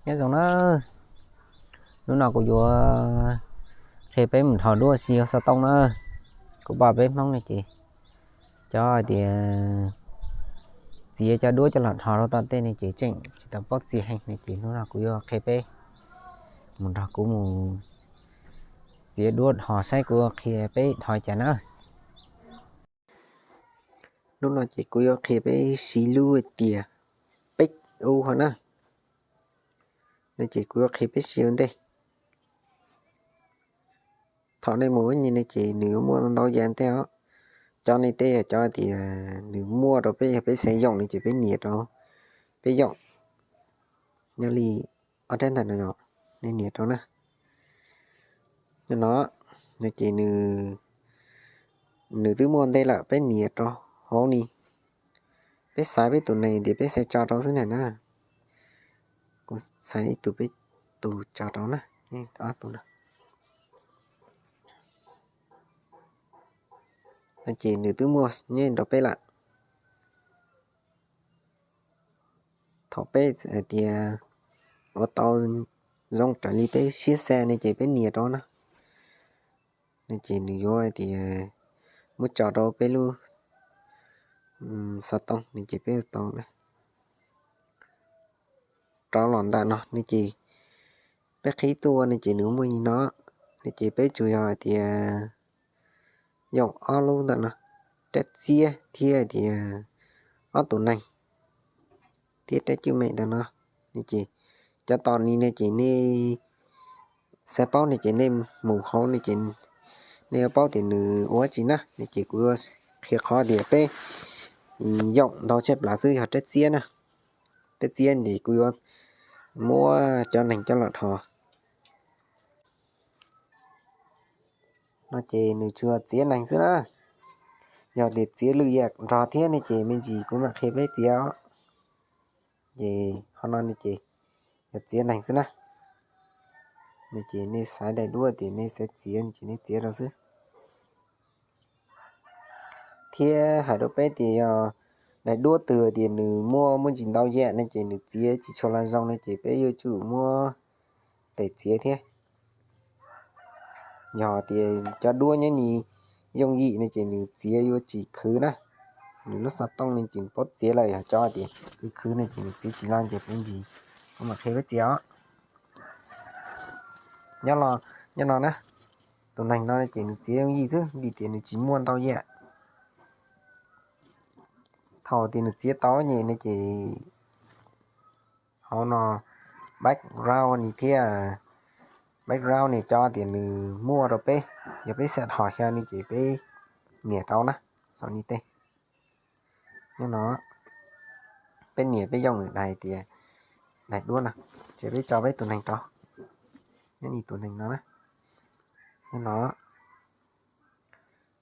Nyob zoo na, hnub no kuv yuav qhia peb mus dhos duab si xov tooj na. Kuv pom peb Hmoob ne ces cov hais tias txiav cov duab coj los dhos rau tom tej ne ces tseem tsis tau paub txiav heev ne ces hnub no kuv yuav qhia peb mus nrog kuv mus txiav duab dhos saib kuv qhia peb dhos cas na. Hnub no ces kuv yuav qhia peb siv lub tias peb ub ho na. No ces kuv yuav qhia peb siv ua ntej. Thaum nej mus ua nyiaj ne ces nws yuav muaj ntau yam ntej os. Cov nej tej yog cov tias nws muaj rau peb, yog peb xav yoom ne ces peb nias rau, peb yoom. Nyob li ob rab ntawm no, nej nias rau na. Nyob no, no ces nws twb muaj ntej lawm, peb nias rau hauv ni. Peb xaiv peb tus neeg tias peb xav tso rau xwb na na. Kuv xaiv ib tug peb tus tso rau na, ob tug no. No ces nws twb muaj nyiaj rau peb lawm. Thaum peb hais tias ua tau zoo raws li peb siab xav ne ces peb nias rau na. No ces nws yuav hais tias muab tso rau peb lub xov tooj ne ces peb ua tau na. Rov los ntawm no ne ces peb qhib tuaj ne ces nws muaj li no, ne ces peb tsuas yog hais tias yoom ob lub ntawm no, rab txiab thiab hais tias ob tus neeg thiab rab cwj mem ntawm no. Ne ces cov tom ni ne ces nej xav paub ne ces nej mus hauv ne ces nej yuav paub tias nws ua tsi na. Ne ces kuv yuav qhia qhov tias peb yoom ntau tshaj plaws xwb yog rab txiab na. Rab txiab ces kuv yuav muab cov neeg coj los dhos. No ces nws tsuas txiav neeg xwb na. Yog tias txiav lwm yam nrog thiab ne ces me ntsis kuv mam qhia peb txiav os. Ces qhov no ne ces yog txiav neeg xwb na. No ces nej xaiv daim duab tias nej xav txiav ces nej txiav rau xwb. Thiab hais rau peb tias yog daim duab twg tias nws muaj muaj ntsis ntau yam ne ces nws txiav tsis tshua los zoo ne ces peb yuav tsum muab tes txiav thiab. Yog tias cov duab nyob ni yooj yim ne ces nws txiav yuav tsis khwv na. Nws lub xov tooj ne ces paub txiav lawm, yog cov tias khwv khwv ne ces nws txiav tsis los ces peb ntsis kuv mam qhia peb txiav os. Nyob no na, tus neeg no ces nws txiav yooj yim xwb vim tias nws tsis muaj ntau yam. Thaum tias nws txiav tau nyem ne ces hauv no background ni thiab, background ni cov tias nws muaj rau peb, yog peb xav dhos xyaw ni ces peb nias rau na, xaus ni tej. Nyob no peb nias peb yooj nws daim tias daim duab no, ces peb tso peb tus neeg rau. Nyob ni tus neeg no na, nyob no.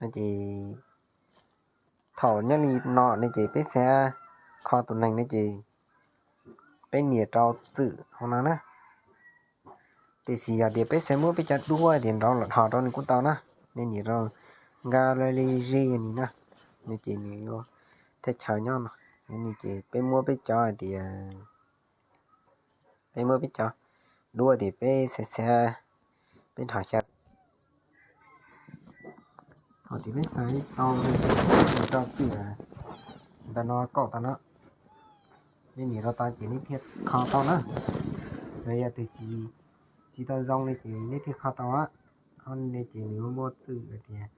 No ces thaum nyob li no ne ces peb xav kho tus neeg ne ces peb nias rau txwm hauv no na. Tiam sis yog tias peb xav muab peb cov duab tias nrov los dhos rau nws kuj tau na. Nej nias rau gallery ni na, no ces nws yuav thaj chaw nyob no. Ces peb muab peb cov hais tias, peb muab peb cov duab tias peb xav xav peb dhos xyaw. Thaum tias peb xav tau rau txwm ntawm no kaum tau no, nej nias rau tau ces nej thiaj kho tau na. Yog tias tsis tau zoo ne ces nej thiaj kho tau. Ho ne ces nws muaj txwm hais tias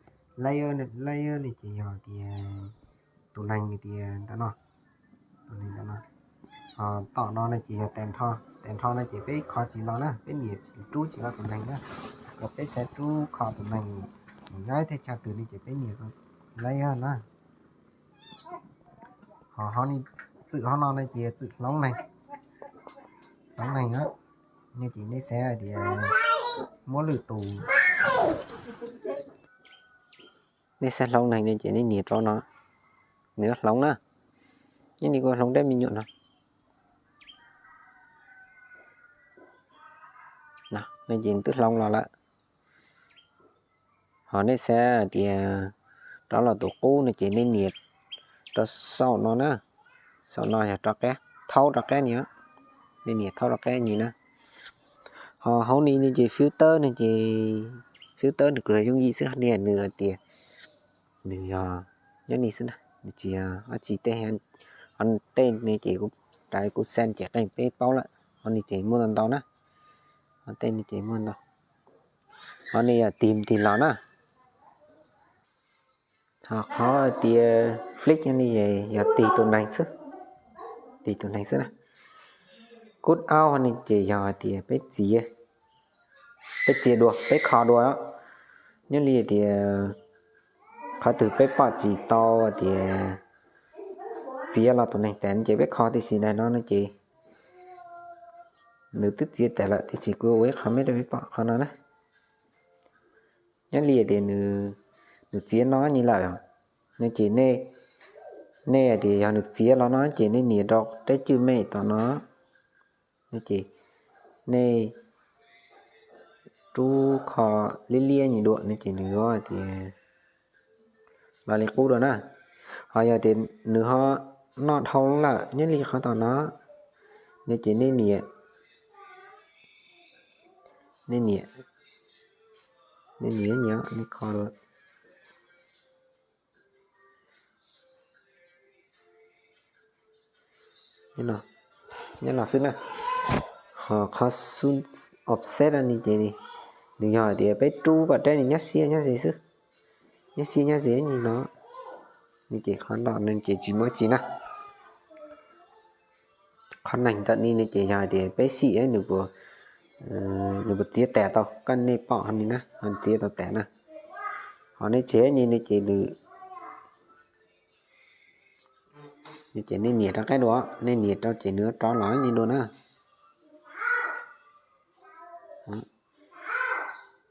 layer, layer ne ces yog tias tus neeg hais tias ntawm no, tus neeg ntawm no. Ho tom no ne ces yog tas nrho, tas nrho no ces peb kho tsis los na, peb nias tsis rub tsis los tus neeg na. Yog peb xav rub kho tus neeg mus nyob ib thaj chaw twg ne ces peb nias layer na. Ho txwm hov no ne ces txwm hloov neeg, hloov neeg na. Ne ces nej xav hais tias muab lwm tus, nej xav hloov neeg ne ces nej nias rau no, nws yuav hloov na. Nyob ni kuv hloov dab me nyuam no. No ces twb hloov los lawm. Ho nej xav tias rov los tus qub no ces nej nias rau saum no na. Saum no yog rov qab, thaub rov qab ni. Nej nias thaub rov qab ib nyuag na. Ho hauv ni ne ces filter ne ces filter nws kuj yooj yim xwb, nws hais tias nws yog nyob ni xwb na, nws tsis yog dab tsi tej. Ho tej ne ces kuv, kuv xa ces qeej peb paub lawm. Ho ni ces muaj ntau ntau na, ho tej ne ces muaj ntau. Ho ni yog tig tig los na. Ho qhov tias flick no ne yog tig tus neeg xwb, tig tus neeg xwb na. Cut out no ne ces yog hais tias peb txiav, peb txiav dua, peb kho dua. Nyob li tias qhov twg peb pom tsis tau tias txiav los tus neeg tas no ces peb kho tib si ntawm no no ces nws twb txiav tas lawm, tiam sis kuv ua ib qho me rau peb pom qhov no na. Nyob li tias nws txiav no nyi lawm no ces nej, nej tias yog nws txiav los no ces nej nias rau rab cwj mej tom no no ces nej rub kho liab liab nyi dua no ces nws yuav tias los li qub dua na. Ho yog tias nws ho noj dhau lawm nyob li qhov tom no no ces nej nias, nej nias, nej nias nyi, nej kho dua. Nyob no xwb na. Ho qhov offset no ne ces nws yog hais tias peb rub kom rab nws nyob siab nyob ze xwb, nyob siab nyob ze nyi no ne ces qhov no no ces tsis muaj tsi na. Qhov neeg ntawm ni ne ces yog hais tias peb xim nws puas, nws puas txiav tas tau, koj nej pom ho ni na, ho txiav tau tas na. Ho nej tseg nyi ne ces nws, ces nej nias rov qab dua, nej nias rau ces nws rov los nyi dua na.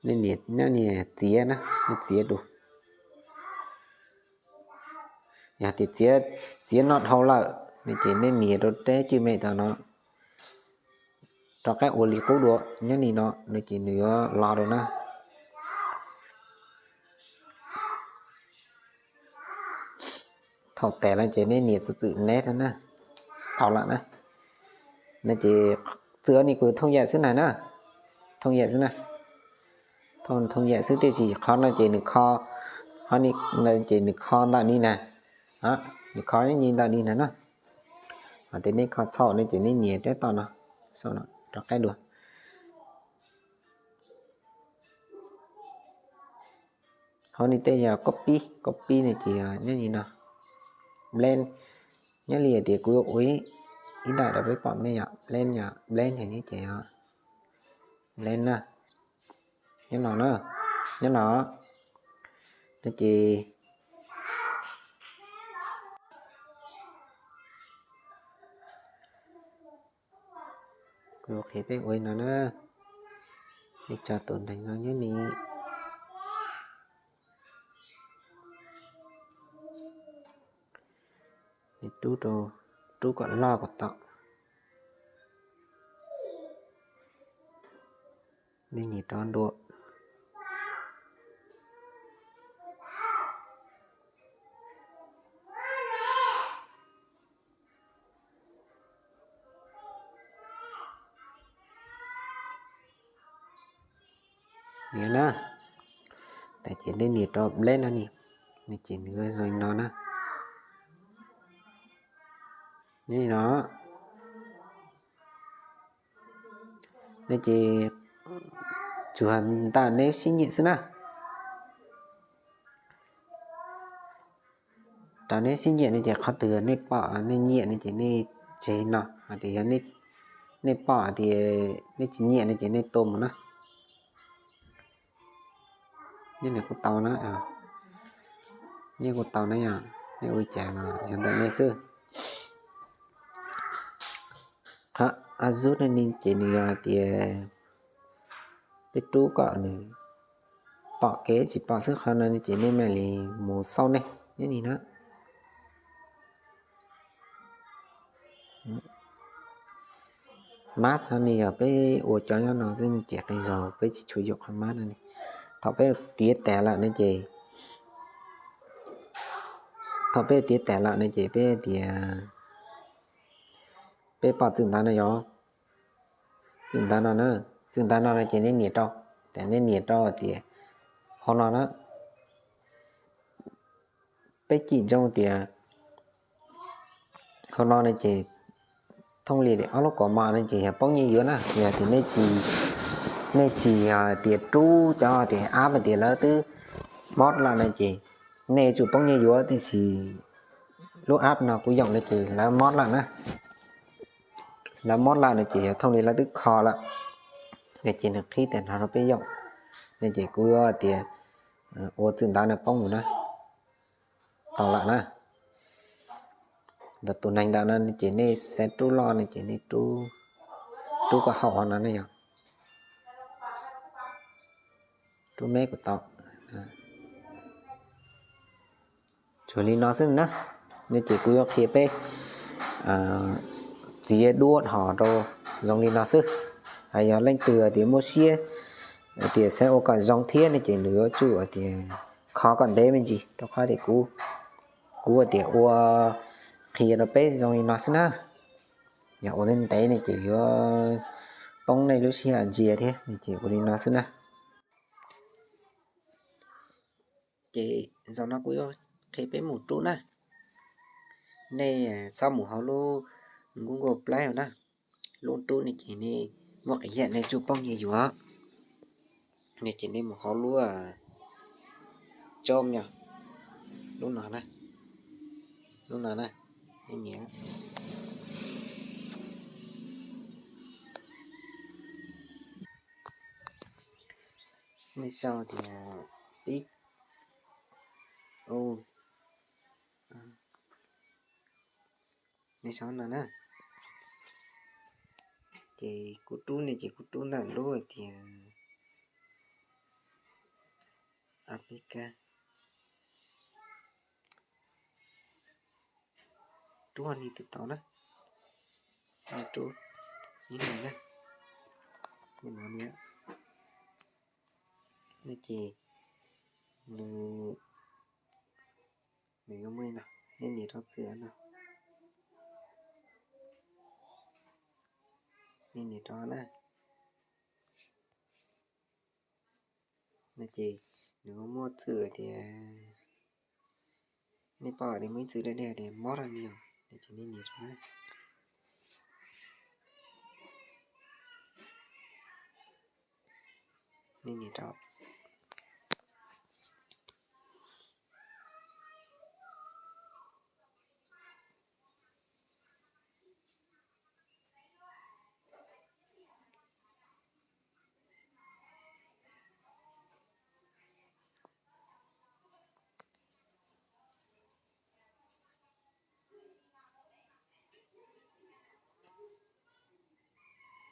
Nej nias nyob ni txiav na, nej txiav dua. Yog tias txiav noj dhau lawm no ces nej nias rau rab cwj mej tom no rov qab ua li qub dua nyob ni no no ces nws yuav los dua na. Thaum tas lawm ces nej nias txwm txwm next na, tau lawm na. No ces txwm ni kuj thooj yam xwb na na, thooj yam xwb na, thooj yam xwb tiam sis qhov no ces nws kho, qhov ni ces nws kho ntawm ni na, nws kho nyi ntawm ni na na. Ho tias nej kho txhaum no ces nej nias rab tom no, rov qab dua. Ho ni tej yog copy, copy no ces yog nyob ni no, blend. Nyob li tias kuv yuav ua ib daim rau peb pom me yom, blend yom, blend ces nyob ces yog blend na, nyob no na, nyob no no ces kuv qhia peb ua no na, peb tso tus neeg no nyob ni, rub rau, rub kom loj kom tau, nej nias rov dua. Nias na, tas ces nej nias rau blend no ni, no ces nws zoo no na. Nyob li no, no ces tsuas ntawm nej sib nyiam xwb na. Rau nej sib nyiam no ces qhov twg nej pom nej nyiam no ces nej tseg no, hais tias yog nej pom hais tias nej tsis nyiam no ces nej tua mus na. Nyob ni kuj tau na, nyob kuj tau na yom, nej ua cas los yog ntawm nej xwb. Qhov a zub no ni ces nws yog hais tias peb rub kom nws pom kev tsis pom xwb, qhov no ces nej mam li mus xauj nej nyob ni na. Mask no ni yog peb ua cov nyob no xwb ces qee zaug peb tsis tshua yuam qhov mask no ni. Thaum peb tiav tas lawm no ces, thaum peb tiav tas lawm no ces peb tias peb pom txwm ntawd no yog Txwm ntawv no na, txwm ntawv no no ces nej nias rau, ces nej nias rau tias hauv no na, peb cim zoo tias hauv no no ces thooj li ob lub kaus mom no ces yog poob nyiaj yuav na. Yog tias nej tsis, nej tsis yog tias rub cov tias app tias lawv twb mob lawm no ces nej yuav tsum poob nyiaj yuav, tiam sis lub app no kuv yoom no ces lawv mob lawm na. Lawv mob lawm no ces yog thooj li lawv twb kho lawm, no ces nws qhib tag nrho rau peb yoom. No ces kuv yuav tias ua txwm ntawv no poob mus na, tau lawm na. Ntawm tus neeg ntawm no ces nej xav rub loj no ces nej rub kom haum no ne yog, rub me kuv tau. Tsuas li no xwb na. No ces kuv yuav qhia peb txiav duab hom rau zoo li no xwb. Hos yog leej twg tias muaj siab tias xav ua kom zoo thiab no ces nws yuav tsum tias kho kom ntev me ntsis, rau qhov tias kuv, kuv tias ua, qhia rau peb zoo li no xwb na. Yog ua ntev ntev no ces yuav poob nej lub sij hawm ntsia thiab, no ces ua li no xwb na. Ces zaum no kuv yuav qhia peb mus rub na. Nej txhob mus hauv lub Google Play na. Lub rub no ces nej muaj qee yam nej yuav tsum poob nyiaj yuav. No ces nej mus hauv lub Chrome yog, lub no na, lub no na, nej nias, nej sau tias pib, nej sau no na. Ces kuv rub ne ces kuv rub ntawm lub hais tias A P K. Rub li twg tau na. Rub ib no na, no ces nws, nws yuav muaj no, nej nias rau txwm no, nej nias rau na. No ces nws muaj txwm tias, nej pom tias muaj ib txwm deb deb tias mob rau ni, no ces nej nias rau na. Nej nias rau.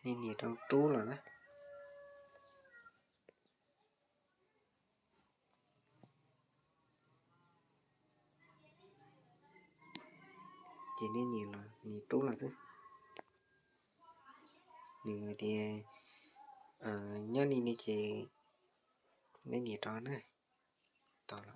Nej nias rau rub los na. Ces nej nias los, nias rub los xwb. Nws tias nyob li no ces nej nias rau na. Tau lawm.